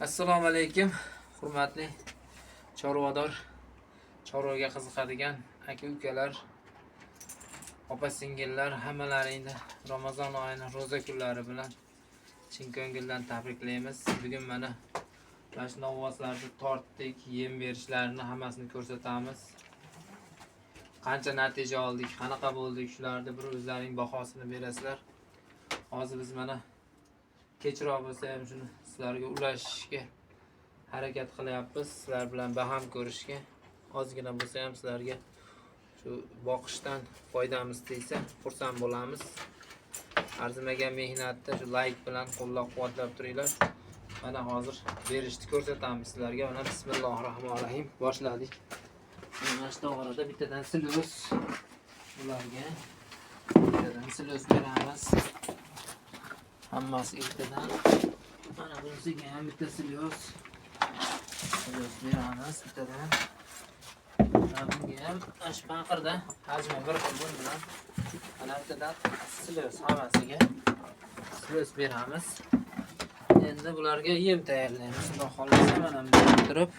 Assalomu alaykum, hurmatli chorvador, chorvaga qiziqadigan aka ukalar, opa singillar, hammalaringni Ramazon oyini ro'za kunlari bilan chin ko'ngildan tabriklaymiz. Bugun mana shu novvoslarni tortdik, yem berishlarini hammasini ko'rsatamiz. Qancha natija oldik, qanaqa bo'ldik, shularni bir o'zlaring bahosini berasizlar. Hozir biz mana kechroq bo'lsa ham shuni sizlarga ulashishga harakat qilyapmiz, sizlar bilan baham ko'rishga. Ozgina bo'lsa ham sizlarga shu boqishdan foydamiz tegsa, xursand bo'lamiz. Arzimagan mehnatni shu layk bilan qo'llab-quvvatlab turinglar. Mana hozir berishni ko'rsatamiz sizlarga. Mana bismillahir rohmanir rohim boshladik. Mana shu to'g'rida bittadan silos, ularga bittadan silos beramiz. Hammasi bittadan. Mana bunisiga ham bitta silos. Silos beramiz bittadan. Mana bunga ham mana shu paqirda hajmi bir xil bun bilan mana bittadan silos, hammasiga silos beramiz. Endi bularga yem tayyorlaymiz. Xudo xohlasa mana bunday turib,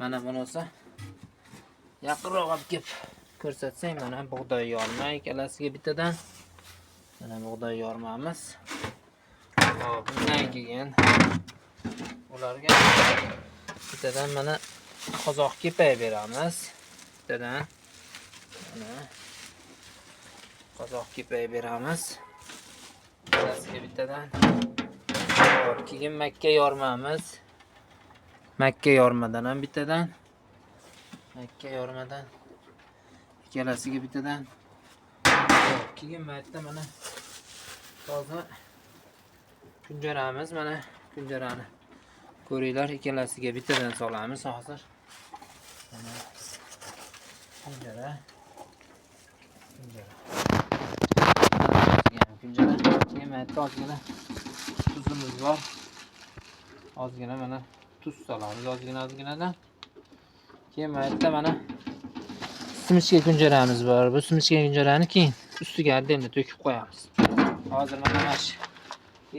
mana bunisi yaqinroq olib kelib ko'rsatsang, mana bug'doy yorma ikkalasiga bittadan. Mana bug'doy yormamiz. Hop, undan keyin ularga bittadan mana qozoq kepak beramiz. Bittadan mana qozoq kepak beramiz. Ikkalasiga bittadan. Hop, keyin makka yormamiz. Makka yormadan ham bittadan. Makka yormadan ikkalasiga bittadan. Hop, keyin bu yerda mana toza kunjaramiz, mana kunjarani ko'ringlar, ikkalasiga bittadan solamiz hozir. Mana kunjara. Kunjara. Kunjara. Keyin bu yerda ozgina tuzimiz bor. Ozgina mana tuz solamiz, ozgina ozginadan. Keyin bu yerda mana simichka kunjaramiz bor. Bu simichka kunjarani keyin ustiga отдельно to'kib qo'yamiz. Hozir mana shu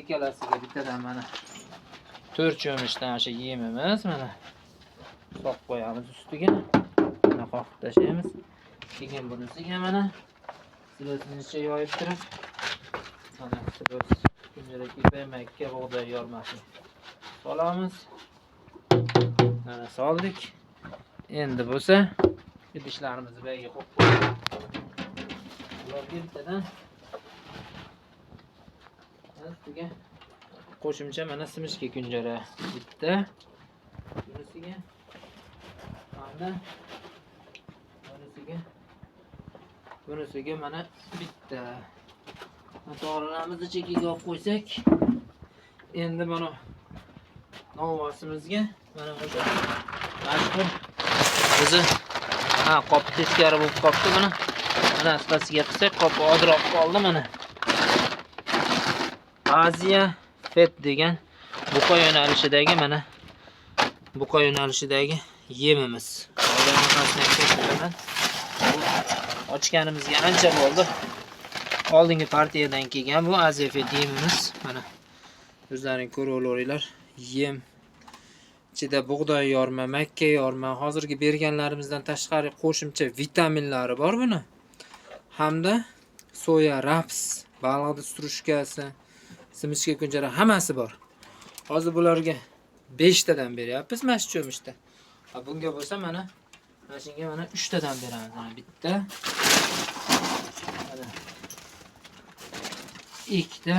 ikkalasiga bittadan mana 4 cho'michdan o'sha yemimiz mana solib qo'yamiz ustiga. Mana qoqib tashlaymiz. Keyin bunisiga mana silosini yoyib turib, mana silos, kunjara, kepak, makka, bug'doy yormasini solamiz. Mana soldik. Endi bo'lsa idishlarimizni bu yerga qo'yib qo'yamiz. Ularga bittadan ustiga qo'shimcha mana simichka kunjara bitta. Bunisiga mana bunisiga mana bitta. To'g'rilarimizni chekkaga olib qo'ysak, endi mana novvosimizga mana o'sha mashhur o'zi, ha, qop teskari bo'lib qolibdi buni. Mana pastga qilsak, qop odroq qoldi mana. Aziya Fet degan buqa yo'nalishidagi, mana buqa yo'nalishidagi yemimiz. Hozir bunaqasini ham ko'rsataman. Bu ochganimizga ancha bo'ldi. Oldingi partiyadan kelgan bu Aziya Fet yemimiz. Mana o'zlaring ko'raveringlar. Yem ichida bug'doy yorma, makka yorma, hozirgi berganlarimizdan tashqari qo'shimcha vitaminlari bor buni. Hamda soya, raps, baliqni strushkasi, simichka kunjara hammasi bor. Hozir bularga 5 tadan beryapmiz mana shu cho'michda. Ha, bunga bo'lsa mana shunga mana 3 tadan beramiz. Mana bitta. Mana ikkita.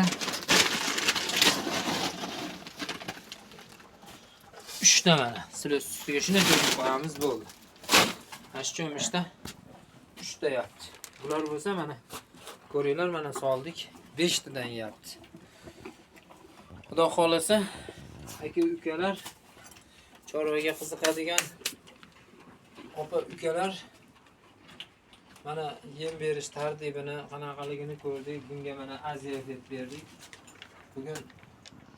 3 ta mana silos ustiga shuni to'kib qo'yamiz, bo'ldi. Mana shu cho'michda 3 ta yapti. Bular bo'lsa mana ko'ringlar, mana soldik, 5 tadan yapti. Xudo xohlasa, aka ukalar, chorvaga qiziqadigan opa ukalar, mana yem berish tartibini qanaqaligini ko'rdik. Bunga mana Aziya deb berdik. Bugun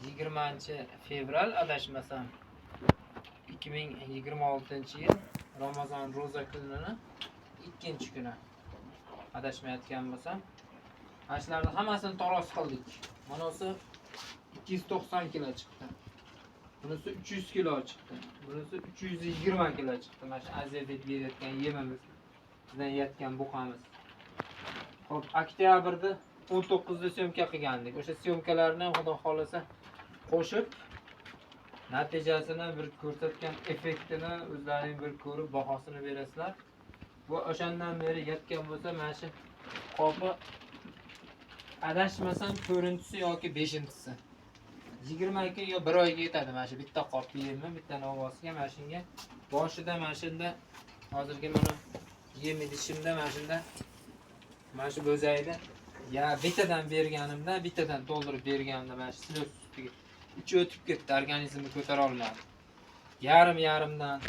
20 fevral, adashmasam 2026-yil Ramazon ro'za kunini ikkinchi kuni, adashmayotgan bo'lsam. Mana shularni hammasini taroz qildik. Mana o'zi 290 kilo chiqdi. Bunisi 300 kilo chiqdi. Bunisi 320 kilo chiqdi. Mana shu Aziya Fet berayotgan yemimiz. Bizdan yetgan buqamiz. Xo'p, oktyabrda 19da syomka qilgandik. O'sha syomkalarni ham Xudo xolasa qo'shib natijasini bir ko'rsatgan effektini o'zlaring bir ko'rib bahosini berasizlar. Bu o'shandan beri yetgan bo'lsa, mana shu qopi adashmasam 4-chisi yoki 5-chisi. 20 kun yo 1 oyga yetadi mana shu bitta qop yemni, bitta novvosiga mana shunga. Boshida mana shunda hozirgi mana yem idishimda mana shunda mana shu bo'zayni ya bittadan berganimda, bittadan to'ldirib berganimda mana shu silos ustiga ichi o'tib ketdi, organizmni ko'tara olmadi. Yarim yarimdan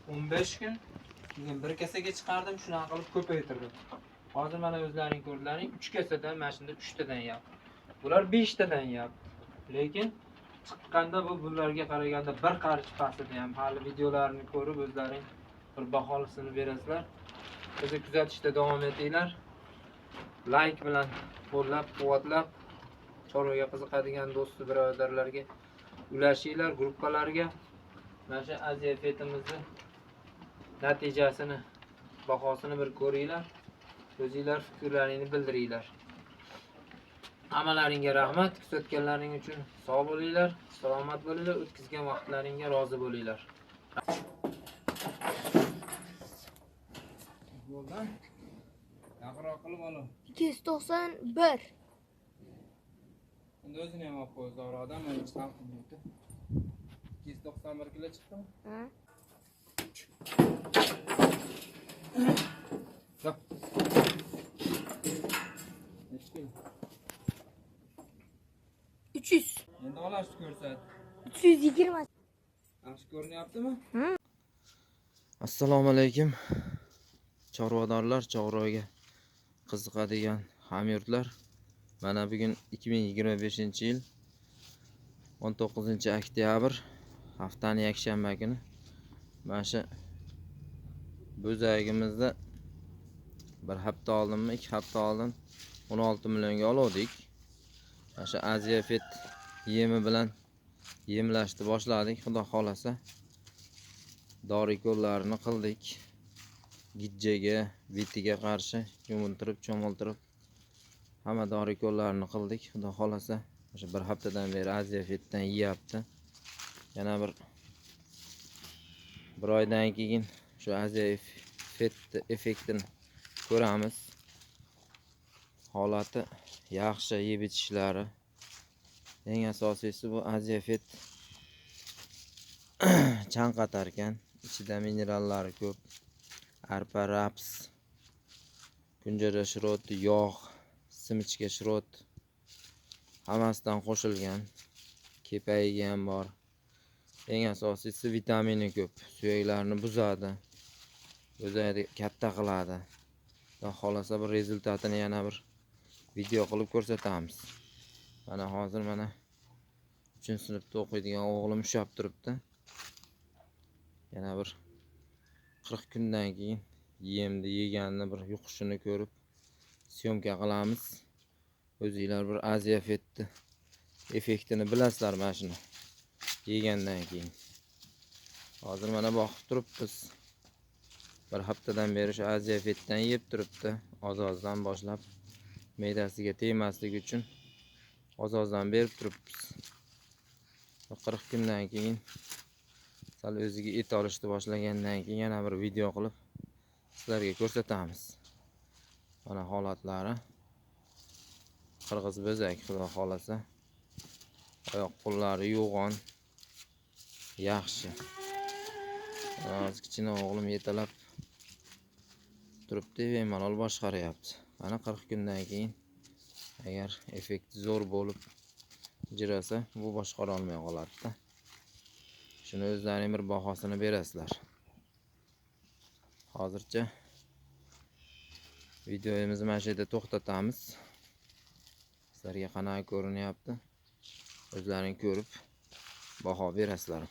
15 kun keyin bir kasaga chiqardim, shunaqa qilib ko'paytirdim. Hozir mana o'zlaring ko'rdilaring, 3 kasadan mana shunda 3 tadan yapti. Bular 5 tadan yapti. Lekin chiqqanda bu bularga qaraganda bir qarich pastida ham hali videolarni ko'rib o'zlaring bir bahosini berasizlar. Bizni kuzatishda davom etinglar. Like bilan qo'llab, quvvatlab, chorvaga qiziqadigan do'st birodarlarga ulashinglar, gruppalarga. Mana shu Aziya Fetimizni natijasini, bahosini bir ko'ringlar. O'zinglar fikrlaringni bildiringlar. Hammalaringga rahmat, kuzatganlaring uchun sog' bo'linglar, salomat bo'linglar, o'tkazgan vaqtlaringga rozi bo'linglar. Yo'ldan yaqinroq qilib oling. 291. Endi o'zini ham olib qo'y, zo'roqdan mana salqin bo'ldi. 291 kilo chiqdimi? Ha. Yo'q. Necha kilo? 300. Endi olashni ko'rsat. 320. Yaxshi ko'rinyaptimi? Hı. Assalomu alaykum. Chorvadorlar, chorvaga qiziqadigan hamyurtlar. Mana bugun 2025-yil 19-oktyabr, haftaning yakshanba kuni. Mana shu bo'zagimizni bir hafta oldinmi, 2 hafta oldin 16 millionga oldik. Mana shu Aziya Fet yemi bilan yemlashni boshladik. Xudo xolasa dori ko'llarini qildik. Gijjaga, bitiga qarshi yumuntirib, cho'miltirib hamma dori ko'llarini qildik. Xudo xolasa o'sha bir haftadan beri Aziya Fetdan yeyapti. Yana bir oydan keyin shu Aziya Fet effektini ko'ramiz. Holati yaxshi, yeb ichishlari. Eng asosiysi bu Aziya Fet chanqatar ekan. Ichida minerallari ko'p. Arpa, raps, kunjara shirot, yog', simichka shirot hammasidan qo'shilgan. Kepayigi ham bor. Eng asosiysi vitamini ko'p. Suyaklarni buzadi. O'zini katta qiladi. Xudo xolasa bir rezultatini yana bir video qilib ko'rsatamiz. Mana hozir mana 3-sinfda o'qiydigan o'g'lim ushlab turibdi. Yana bir 40 kundan keyin yemni yeganini bir yuqishini ko'rib syomka qilamiz. O'zinglar bir Aziya Fetni effektini bilasizlar mana shuni yegandan keyin. Hozir mana boqib turibmiz. Bir haftadan beri shu Aziya Fetdan yeb turibdi. Oz-ozdan boshlab me'dasiga tegmasligi uchun oz-ozdan berib turibmiz. 40 kundan keyin sal o'ziga et olishni boshlagandan keyin yana bir video qilib sizlarga ko'rsatamiz. Mana holatlari. Qirg'iz bo'zak, Xudo xolasa. Oyoq qo'llari yo'g'on. Yaxshi. Hozir kichkina o'g'lim yetalab turibdi, bemalol boshqaryapti. Mana 40 kundan keyin agar effekt zo'r bo'lib jirasa, bu boshqara olmay qoladi-da. Shuni o'zlaring bir bahosini berasizlar. Hozircha videomizni mana shu yerda to'xtatamiz. Sizlarga qanaqa ko'rinyapti? O'zlaring ko'rib baho berasizlar.